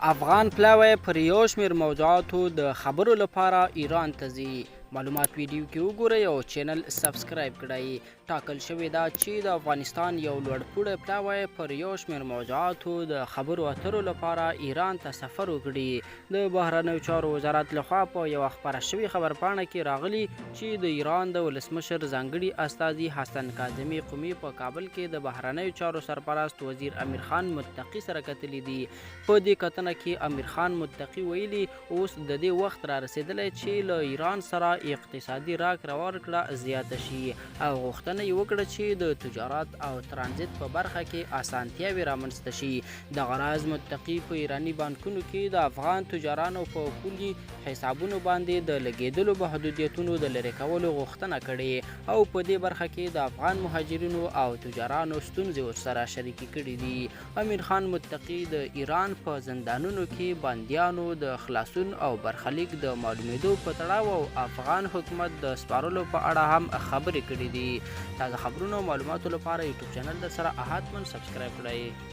افغان پلاوی پر یو شمېر موضوعاتو د خبرو لپاره ایران ته ځي. معلومات ویډیو کې وګورئ او چینل سبسکرایب کړئ. ټاکل شوې ده چې د افغانستان یو لوړپوړی پلاوی پر یو شمېر موضوعاتو د خبرو اترو لپاره ایران ته سفر وکړي. د بهرنیو چارو وزارت لخوا په یوه خپره شوې خبرپاڼه کې راغلي چې د ایران د ولسمشر ځانګړي استازي حسن کاظمي قمي په کابل کې د بهرنیو چارو سرپرست وزیر امیرخان متقي سره کتلي دي. په دې کتنه کې امیرخان متقي ویلي، اوس د دې وخت را رسېدلی چې له ایران سره اقتصادي راکړه ورکړه زیاته شي او غوښتنه یې وکړه چې د تجارت او ترانزیت په برخه کې اسانتیاوې رامنځته شي. دغه راز متقي په ایراني بانکونو کې د افغان تجارانو په پولي حسابونو باندې د لګېدلو محدودیتونو د لرې کولو غوښتنه کړې او په دې برخه کې د افغان مهاجرینو او تجارانو ستونزې ورسره شریکې کړې دي. امیر خان متقي د ایران په زندانونو کې بندیانو د خلاصون او برخلیک د معلومېدو په تړاو او افغان حکومت د سپارلو په اړه هم خبرې کړې دي. تازه خبرونو او معلوماتو لپاره یوټیوب چینل در سره حتما سبسکرایب کړئ.